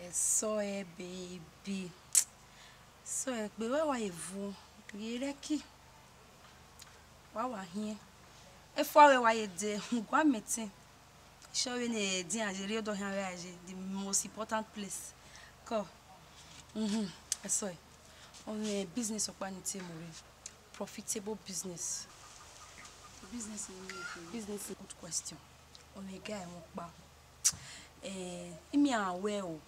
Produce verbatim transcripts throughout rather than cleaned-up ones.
Ẹsọe baby. Ẹsọe, gbe wẹ wa ye vuọn, ghi rẹki. Wa wa hiẹn. Efua wẹ wa ye de, gua meeting. Sure vbene edian ye rrie ọdọ khian gha ye, the most important place. Kọ. Mhm. Ẹsọe. Ọmwẹ business ọkpa ne I tie mu rre. Profitable business. Business ni. Business, good question. Ọmwẹ guy ẹmwẹ ọkpa. Eh, I miẹn a wẹ o,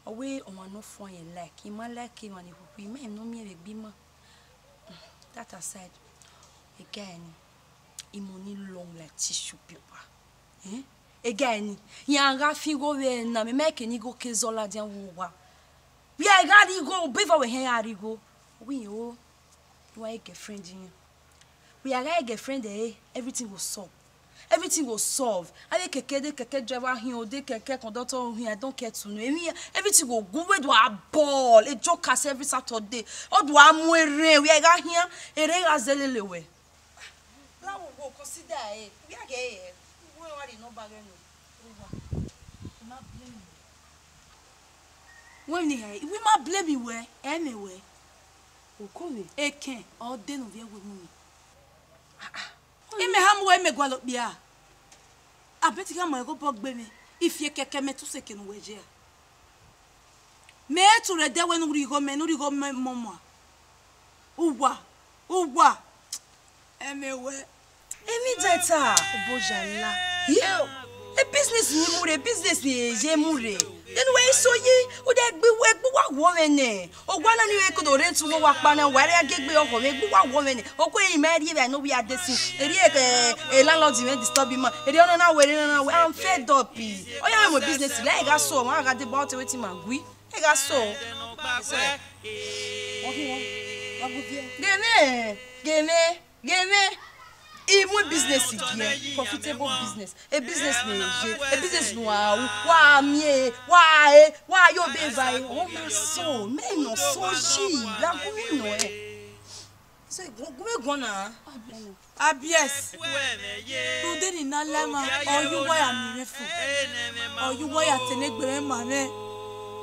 ọ wẹ ọmwa ne ọ fuẹn rẹn like, I ma like emwa ni khukhui, I ma emwi ne ọ miẹn vbe egbe ima. That aside, e guy ni, e money long like tissue paper. Eh? E guy ni, iran gha fi igho vbe na, mẹ ma ke ne igho ke zọ ladian vbe owa. Wẹ a gha rhie igho, obọ eva wẹ hẹn gha rhie igho. Wẹ o, wa girlfriend iran. Wẹ a gha girlfriend ẹre, everything go solve. Everything go solve. A de keke, de keke driver hin, o de keke conductor hin, I don't care to know. Every, everything go good. Wẹ do a ball, e jokers every Saturday. Ọ do a mu erhẹn, wẹ a gha hian, erhẹn gha zẹ lele wẹ. La wo wo consider e. Wẹ a ghe e. Wẹ wa rhie number ghẹ nọ. Wẹ ma blame me. Wẹ ni hẹ, wẹ ma blame wẹ, ẹ mẹ wẹ. Okove. Ekẹn, ọ de ne ovbi ẹvbo emu ni. Imẹ ha mu wẹ imẹ gualọ okpia. Abẹti gha ma ẹghẹ obọ gbe mwẹ, I fi ekẹkẹ mẹ tuse eke ne uwẹ ye a. Mẹ i tu rre ẹdẹ wẹ ne u rhie igho mẹ, ne u rhie igho mẹ mọ mua. Uwa, uwa. Ẹ mẹ wẹ. Emwi dẹta, oboyala. Yo, e business ni mu rre, business ni ye mu rre. Then wẹ i so yi, u de gbe uwa, gbe uwa wọ mwẹ nẹ. Owa na ni wẹ kodo rent uwa wa kpa na, wa rẹ gie gbe ọkhọ mwẹ, gbe uwa wọ mwẹ nẹ. Okue i ma rhie vbe ne ovbi a de sin. Erriọ e, e landlord mwẹ disturb ima. Erriọ ọna na wẹ, erriọ ọna na wẹ. I'm fed up. Ọ ya mwẹ business, la I gha so, ma gha deba ọtẹn wetin ma gui. I gha so. Ghe mwẹ, ghe mwẹ, ghe mwẹ. I mu business gie, profitable business. A business ne ye, a business ne wa ru, wa miẹn, wa re, wa ye obọ eva re. Ọ na so, mẹ nọ so yi, la gu mi nọ ẹ. So, gu, gu mwẹ guan na. Abies, rhunmwuda ne I na la emwa, ọ ye uwa ya miẹn mwẹ fo, ọ ye uwa ya tene egbe mwẹ ma mwẹ.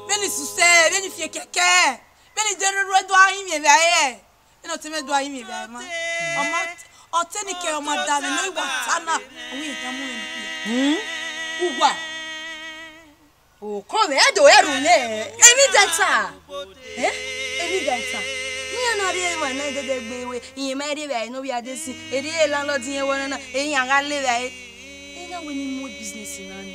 Vbene I suse, vbene I fi ekẹkẹ, vbene I de roro, do a rinmwian evbare. Vbene ọtẹn mwẹ do a rinmwian evbare ma. Ọ ma, ọtẹn ni kẹ ọ ma da vbe ne ọ wa ta na, ọ wẹ iran da mu mwẹ ne okpia. Hmm? Uwa. Okove, ẹdo ẹre ru nẹ, emwi dẹta. Eh? Emwi dẹta. Iran na rhie emwa na dede gbe wẹ, iran ma rhie vbe aro ne ovbi a de sin, erriọ landlord iran wẹ ọna na, iran gha le vbe aro. Iran wẹ ne I mu business na ni.